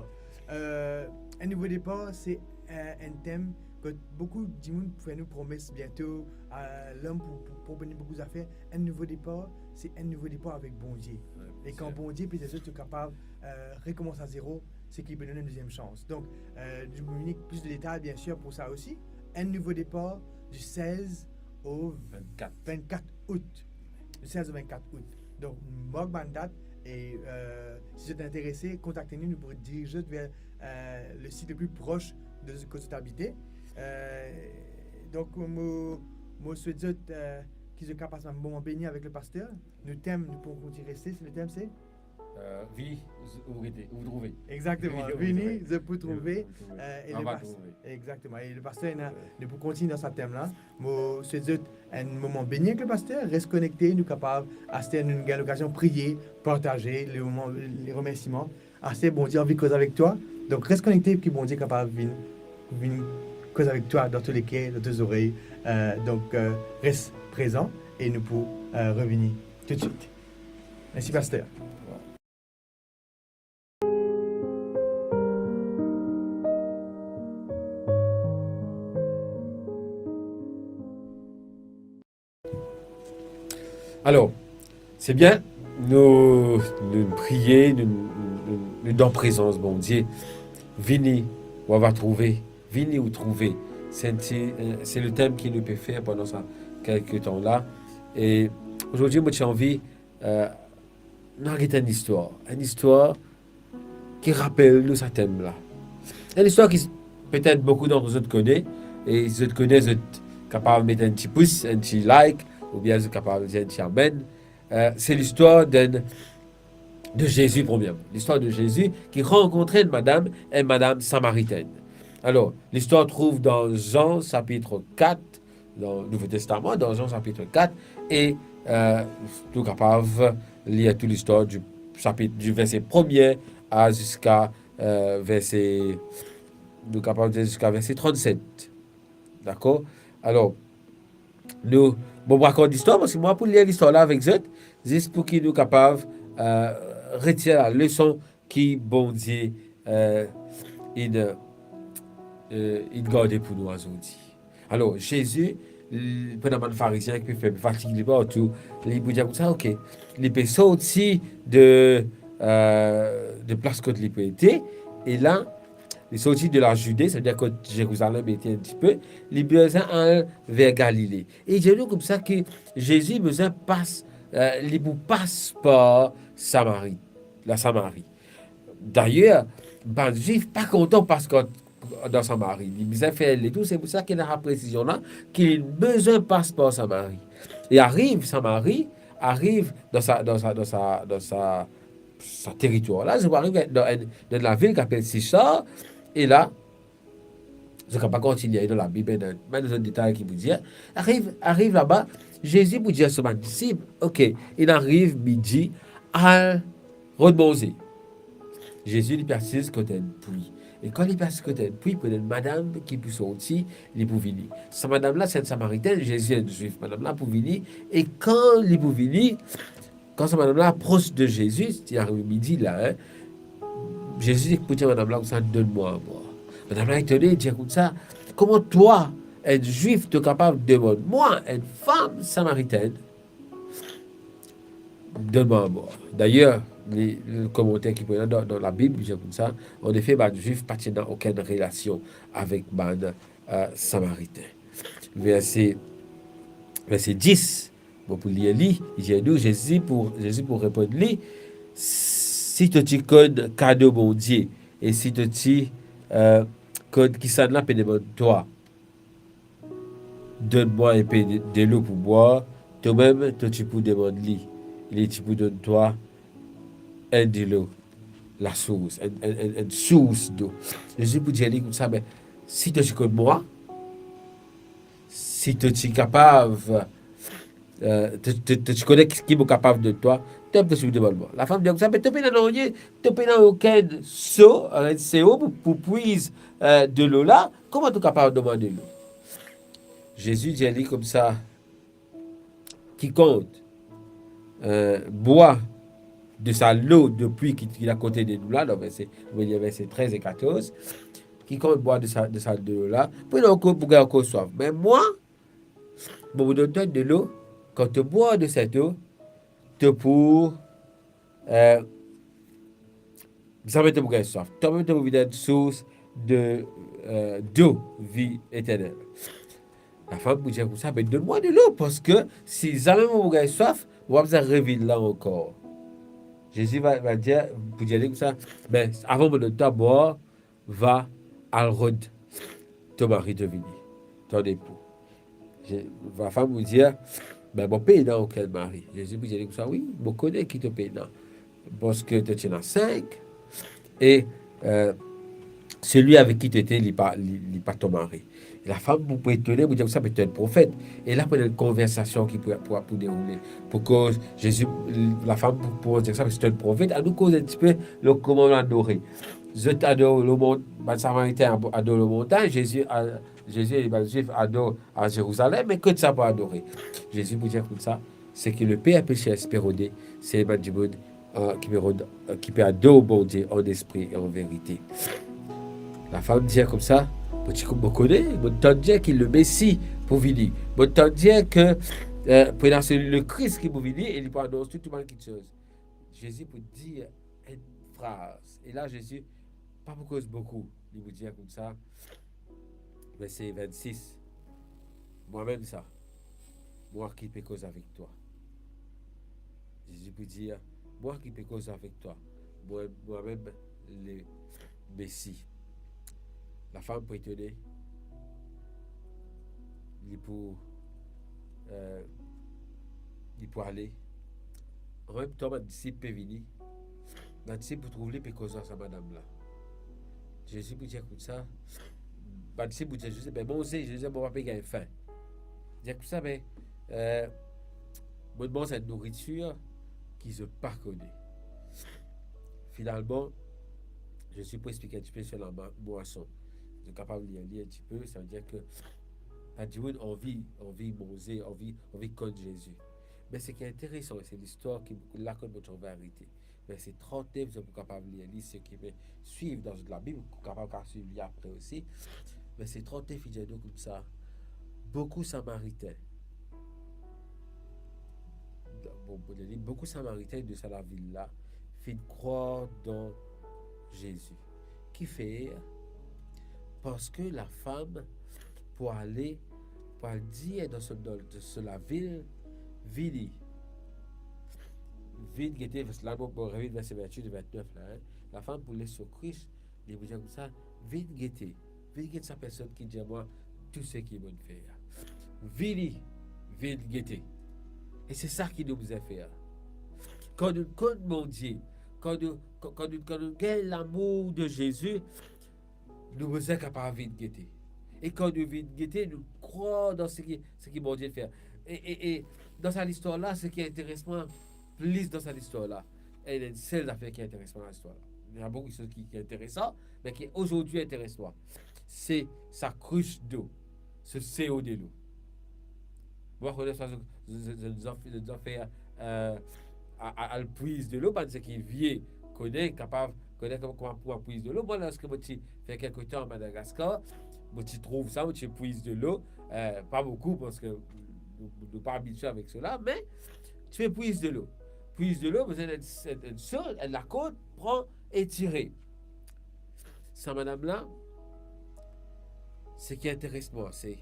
Euh, enn nouvo depar, se, euh, enn tem Kot boukou dimoun pou fer nou promes biento, eh, lom pou, pou, pou pran boukou zafer. Enn nouvo depar, se enn nouvo depar avek Bondie. Wi, e kan Bondie pe dir zot, zot kapav, eh, rekomans a zero, se ki pe donn enn deziem sans. Donk, eh, nou pou vini plis de detay, biensir, pou sa osi. Enn nouvo depar du seize au vingt-quatre. Vingt-quatre août. Du seize au vingt-quatre août. Donk, mark bann dat e, eh, si zot interese, kontakte nou, nou pou dirir zot ver, eh, le sit le pli pros de kot zot abite. Eh, donk, mo, mo swet zot, eh, ki zot kapav pas enn moman beni avek le paster. Nou tem, nou pou kontign reste, se le tem se? Eh, vini, ou rete, ou trouve. Exactement. Vini, ou trouve. Vini, zot pou trouve, eh, e le paster. Exactement. E le paster, ena, nou pou kontign dan sa tem la. Mo swet zot enn moman beni avek le paster, res konekte, nou kapav, aster nou gagn lokazion priye, partaze le moman, le remersiman. Aster Bondie anvi koz avek twa, donk res konekte ki Bondie kapav vinn, vinn koz avek twa dan tou le ker, dan tou zorey. Eh, donk, eh, res prezan e nou pou, eh, revini toutswit. Mersi, paster. Alor, se bien, nou, nou priye, nou, nou, nou, nou dan prezans Bondie. Vini, ou ava trouve. Vini, ou trouve. Se enn ti, eh, se le tem ki nou pe fer pandan sa kelke tan la. E azordi, mo ti anvi, eh, nou al get enn istwar. Enn istwar ki rapel nou sa tem la. Enn istwar ki petet boukou d'antre zot kone, e si zot kone, zot kapav met enn ti pous, enn ti like, oubien zot kapav dir enn ti amen. Eh, se listwar de, de Zezi, premierman. Listwar de Zezi ki rankontre enn madam, enn madam Samaritinn. Alor, listwar trouv dan Zan sapit kat, dan Nouvo Testaman, dan Zan sapit kat, e, eh, nou kapav lir tou listwar di sapit, di verse premie a ziska, eh, verse, nou kapav dir ziska verse trannset. Dakor? Alor, nou, bon, mo rakont listwar, parski mo pou lir listwar la avek zot, zis pou ki nou kapav, eh, retir laleson ki Bondie, eh, inn, eh, inn garde pou nou azordi. Alor, Zezi, li, pandan bann Farizien ki pe fer fatig li partou, li pou dir koumsa, ok, li pe sorti de, eh, de plas kot li pe ete, e la, li sorti de la Zide, savedir kot Zerizalem ete enn tipe, li bizin al ver Galile. E li dir nou koumsa ki Zezi bizin pas, eh, li pou pas par Samari, la Samari. Dayer, bann Zwif pa kontan pas kot, dan Samari. Li bizin fer letour, se pou sa ki ena sa presizion la, ki li bizin pas par Samari. E ariv Samari, ariv dan sa, dan sa, dan sa, dan sa, sa teritwar la, zot ariv dan enn, dan enn lavil ki apel Sisar, e la, zot kapav kontigne dan Labib, dan, dan zot detay ki pou dir. Ariv, ariv laba, Zezi pou dir so bann disip, ok, inn ariv midi, al rod manze. Zezi, li pe asiz kot enn pwi. E kan li pe asiz kot enn pwi, pou enn madam ki pou sorti, li pou vini. Sa madam la, se enn Samaritinn, Zezi enn Zwif. Madam la pou vini, e kan li pou vini, kan sa madam la apros de Zezi, ti ariv midi la, hein, Zezi pou dir madam la koumsa, "Donn mwa bwar." Madam la etone, dir koumsa, "Kouma twa, enn Zwif, to kapav demann mwa, enn fam Samaritinn, donn mwa bwar?" Dayer, li, li komanter ki pou ena dan, dan Labib, li dir koumsa, "Annefe, bann Zwif pa ti ena okenn relasion avek bann, eh, Samaritin." Verse, verse dis, mo pou lir li, li dir nou, Zezi pou, Zezi pou reponn li, "Si to ti konn kado Bondie, e si to ti, eh, konn kisannla pe demann twa, 'Donn mwa enpe de, delo pou bwar,' tomem to ti pou demann li, li ti pou donn twa enn dilo, lasours, enn, enn, enn, enn sours dlo." Zezi pou dir li koumsa, "Be, si to ti konn mwa, si to ti kapav, eh, to, to, to ti kone ki, ki mo kapav donn twa, tomem to ti pou demann mwa." Lafam dir koumsa, "Be, to pena nanye, to pena okenn so, eh, enn seo pou, pou pwiz, eh, delo la, kouma to kapav donn mwa delo?" Zezi dir li koumsa, "Kikont, eh, bwar de sa lo de pwi ki, ki akote de nou la," dan verse, nou lir verse trez e katorz, ki kan bwar de sa, de sa delo la, pou ena ankor, pou gagn ankor swaf. Me mwa, mo pou donn twa delo, kan to bwar de sa delo, to pou, eh, zame to pou gagn swaf. Twa mem to pou vinn enn sours de, eh, dlo vi eternel. Lafam pou dir koumsa, be donn mwa delo, parski si zame mo pou gagn swaf, mo pa bizin revinn la ankor. Zezi va, va dir, pou dir li koumsa, be avan mo donn twa bwar, va al rod to mari to vini, to epou. Ze-, lafam pou dir, be mo pena okenn mari. Zezi pou dir li koumsa, wi, mo kone ki to pena, parski to ti ena sink, e, eh, selwi avek ki to ete, li pa, li, li pa to mari. Lafam pou, pou etone, pou dir koumsa, be to enn profet. E la pou ena enn konversasion ki pou, pou, pou deroule. Pou koz Zezi, lafam pou, pou dir sa, be to enn profet, anou koz enn tipe lor kouma nou adore. Zot ador lor mont-, bann Samariten ador lor montagn, Zezi a-, Zezi e bann Zwif ador a Zerizalem, me kot sa pou adore? Zezi pou dir koumsa, seki le Père pécheur espère rôder, se bann dimoun, eh, ki pe rod, eh, ki pe ador Bondie an espri e an verite. Lafam dir koumsa, mo ti kou-, mo kone, mo tann dir ki le Mesi pou vini. Mo tann dir ki, eh, pou ena se le Kris ki pou vini e li pou anons tou, tou bann kiksoz. Zezi pou dir enn fraz. E la, Zezi pa pou koz boukou. Li pou dir koumsa, verse vennsis, "Mwa mem sa, mwa ki pe koz avek twa." Zezi pou dir, "Mwa ki pe koz avek twa, mwa, mwa mem le Mesi." Lafam pou etone, li pou, eh, li pou ale. An mem tan, bann disip pe vini. Bann disip pou trouv li pe koz ar sa madam la. Zezi pou dir koumsa, bann disip pou dir Zezi, "Be manze." Zezi, "Mo pa pe gagn fin." Dir koumsa, "Be, eh, mo manz enn nouritir ki zot pa kone." Finalman, Zezi pou explike enn tipe sir lama-, mwason. Zot kapav lir li enn tipe, savedir ki bann dimoun anvi, anvi manze, anvi, anvi konn Zezi. Me seki interesan, se listwar ki la kot mo trouv arete. Verse trannef, zot pou kapav lir li, seki pe swiv dan zot Labib, pou kapav, kapav swiv li apre osi. Verse trannef, li dir nou koumsa, boukou Samariten, bon, pou dir li, boukou Samariten de sa lavil la finn krwar dan Zezi. Kifer? Parski lafam pou ale, pou al dir dan so, dan so lavil, "Vini, vinn gete." La, mo, mo revinn verse vennwit e vennef la, hein. Lafam pou les so kris, li pou dir koumsa, "Vinn gete, vinn get sa personn ki dir mwa tou seki mo fer. Vini, vinn gete." E se sa ki nou bizin fer. Kan nou konn Bondie, kan nou, kan, kan nou, kan nou gagn lamour de Zezi, nou bizin kapav vinn gete. E kan nou vinn gete, nou krwar dan seki, seki Bondie fer. E, e, e dan sa listwar la, seki interes mwa plis dan sa listwar la, ena enn sel zafer ki interes mwa dan listwar la. Ena boukou kiksoz ki, ki interesan, me ki azordi interes mwa, se sa kris dlo, se seo delo. Mwa, kone sa, zot, zot, zot, zot, zot fer, eh, a, a, al pwiz delo, bann seki vie kone, kapav kone kouma, kouma pou pwiz delo. Mwa, lorski mo ti fer kelke tan Madagaskar, mo ti trouv sa, mo ti pwiz delo, eh, pa boukou, parski nou, nou pa abitie avek sela, me ti pe pwiz delo. Pwiz delo, bizin enn, enn, enn so, enn lakord, pran e tire. Sa madam la, seki interes mwa, se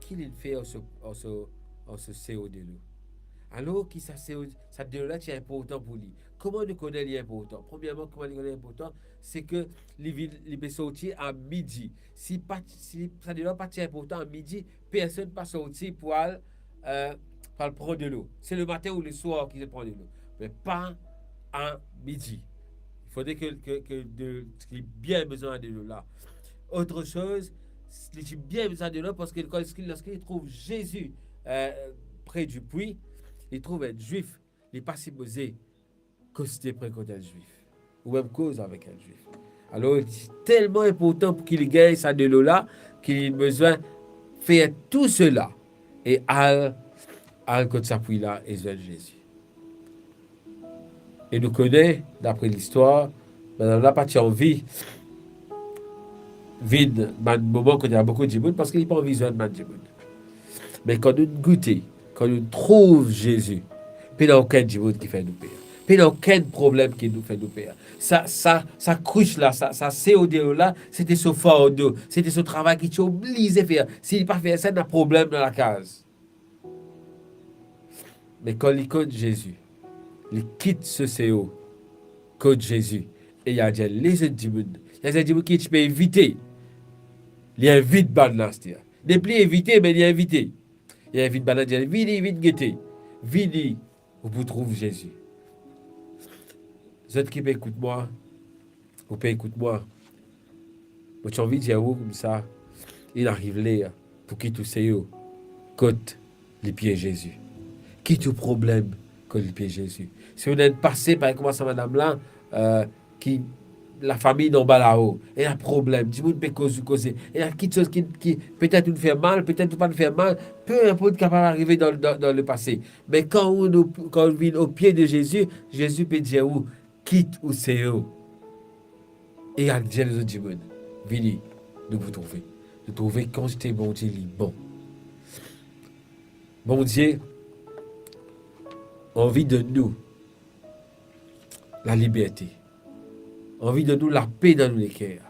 ki li fer ar so, ar so, ar so seo delo. Alor ki sa seo, sa delo la ti inportan pou li. Kouma nou kone li inportan? Premierman, kouma nou kone li inportan, se ki li vinn, li pe sorti a midi. Si pa, si sa delo la pa ti inportan a midi, personn pa sorti pou al, eh, pou al pran delo. Se lematin ou leswar ki zot pran delo, me pa a midi. Fode ki, ki, ki de, ki bien bizin delo la. Otre soz, li ti bien bizin delo la, parski lorski, lorski li trouv Zezi, eh, pre di pwi, li trouv enn Zwif, li pa sipoze koste pre kot enn Zwif, ou mem koz avek enn Zwif. Alor, li ti telman inportan pou ki li gagn sa delo la, ki li bizin fer tou sela e al, al kot sa pwi la e zwenn Zezi. E nou kone, dapre listwar, madam la pa ti anvi vinn bann moman kot ena boukou dimoun, parski li pa anvi zwenn bann dimoun. Me kan nou goute, kan nou trouv Zezi, pena okenn dimoun ki fer nou per. Pena okenn problem ki nou fer nou per. Sa, sa, sa kris la, sa, sa seo deo la, sete so fardo, sete so travay ki ti oblize fer. Si li pa fer sa, ena problem dan lakaz. Me kan li konn Zezi, li kit so seo kot Zezi, e li al dir lezot dimoun, lezot dimoun ki ti pe invite, li invit bann la, aster. Nepli invite, me li invite. Li invit bann la, dir, "Vini, vinn gete. Vini, ou pou trouv Zezi." Zot ki pe ekout mwa, ou pe ekout mwa, mo ti anvi dir ou koumsa, inn ariv ler pou kit ou seo kot lipie Zezi. Kit ou problem kot lipie Zezi. Si ou ena enn pase, parey kouma sa madam la, eh, ki lafami anba lao, ena problem, dimoun pe koz ou koze, ena kiksoz ki, ki petet ou'nn fer mal, petet ou pa'nn fer mal, pe inport ki kapav arive dan, dan, dan lepase. Me kan ou, ou, kan ou vinn o pie de Zezi, Zezi pe dir ou, "Kit ou seo." E al dir lezot dimoun, "Vini, nou pou trouve." Nou trouve kantite Bondie li bon. Bondie anvi donn nou laliberte, anvi donn nou lape dan nou leker.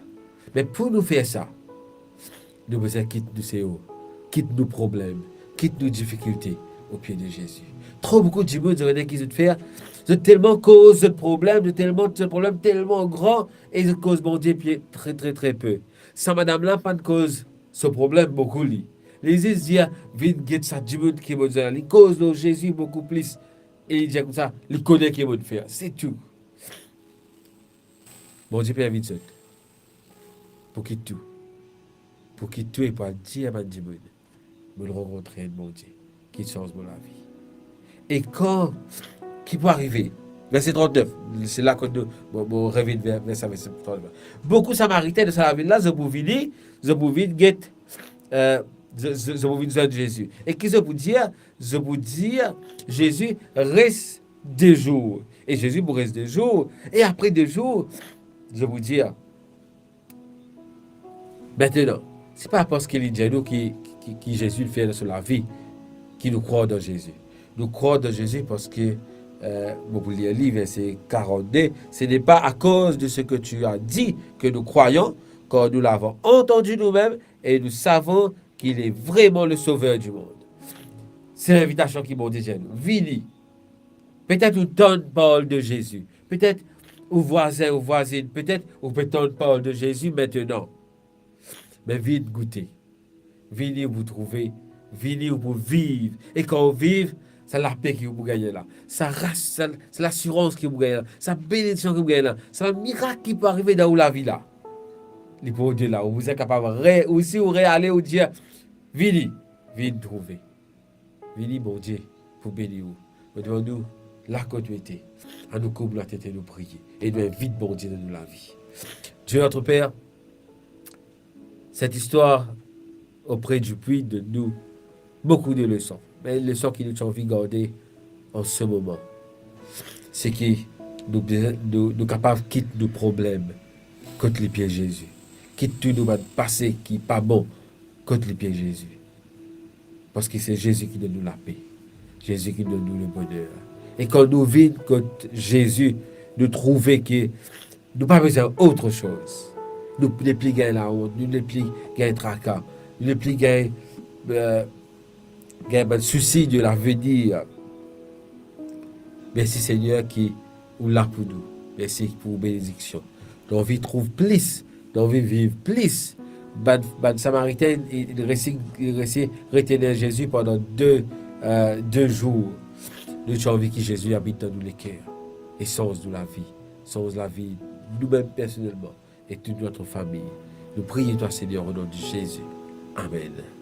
Me pou nou fer sa, nou bizin kit nou seo, kit nou problem, kit nou difikilte o pie de Zezi. Tro boukou dimoun, zot ena ki zot fer, zot telman koz zot problem, zot telman, zot problem telman gran, e zot koz Bondie pie tre, tre, tre pe. Sa madam la pa'nn koz so problem boukou li. Li zis dir, "Vinn get sa dimoun ki mo dir la." Li koz lor Zezi boukou plis. E li dir koumsa, li kone ki mo'nn fer. Se tou. Bondie pe invit zot pou kit tou. Pou kit tou e pou al dir bann dimoun, "Mo'nn rankontre enn Bondie ki sanz mo lavi." E kan, ki pou arive? Verse trannef, se la kot nou, mo, mo revinn ver, ver sa, verse trannef. Boukou Samariten dan sa lavil la, zot pou vini, zot pou vinn get, eh, zot, zot, zot pou vinn zwenn Zezi. E ki zot pou dir? Zot pou dir, Zezi res de zour. E Zezi pou res de zour. E apre de zour, zot pou dir, Aster, se pa parski li dir nou ki, ki, ki Zezi fer dan so lavi, ki nou krwar dan Zezi. Nou krwar dan Zezi parski, eh, mo pou lir li, verse karannde, "Ce n'est pas à cause de ce que tu as dit que nous croyons, car nous l'avons entendu nous-mêmes et nous savons qu'il est vraiment le Sauveur du monde." Se linvitasion ki Bondie dir nou. Vini. Petet ou tann parol de Zezi. Petet ou vwazin, ou vwazinn, petet ou pe tann parol de Zezi aster. Me vinn goute. Vini ou pou trouve. Vini ou pou viv. E kan ou viv, sa lape ki ou pou gagne la. Sa ras, sa, sa lasirans ki ou pou gagne la. Sa benediksion ki ou pou gagne la. Sa mirak ki pou arive dan ou lavi la. Li pou odela. Ou bizin kapav re-, ou si ou reale, ou dir, "Vini, vinn trouve." Vini, Bondie pou beni ou. Mo demann ou, la kot ou ete, anou kourb nou latet e nou priye. E nou invit Bondie dan nou lavi. Dieu notre Père, cette histoire auprès du puits donne nous beaucoup de leçons. Me leson ki nou ti anvi garde an se moman, se ki nou, nou, nou kapav kit nou problem kot lipie Zezi. Kit tou nou bann pase ki pa bon kot lipie Zezi. Parski se Zezi ki donn nou lape. Zezi ki donn nou le boner. E kan nou vinn kot Zezi, nou trouve ki nou pa bizin otre soz. Nou nepli gagn laont, nou nepli gagn traka, nou nepli gagn, eh, gagn bann sousi de lavenir. Mersi Segner ki ou la pou nou. Mersi pou benediksion. Nou anvi trouv plis, nou anvi viv plis. Bann, bann Samariten, li, li resi, li resi retenir Zezi pandan de, eh, de zour. Nou ti anvi ki Zezi abit dan nou leker e sanz nou lavi, sanz lavi noumem personelman e tou nou fami. Nou priye twa, Segner, o nom de Zezi. Amen.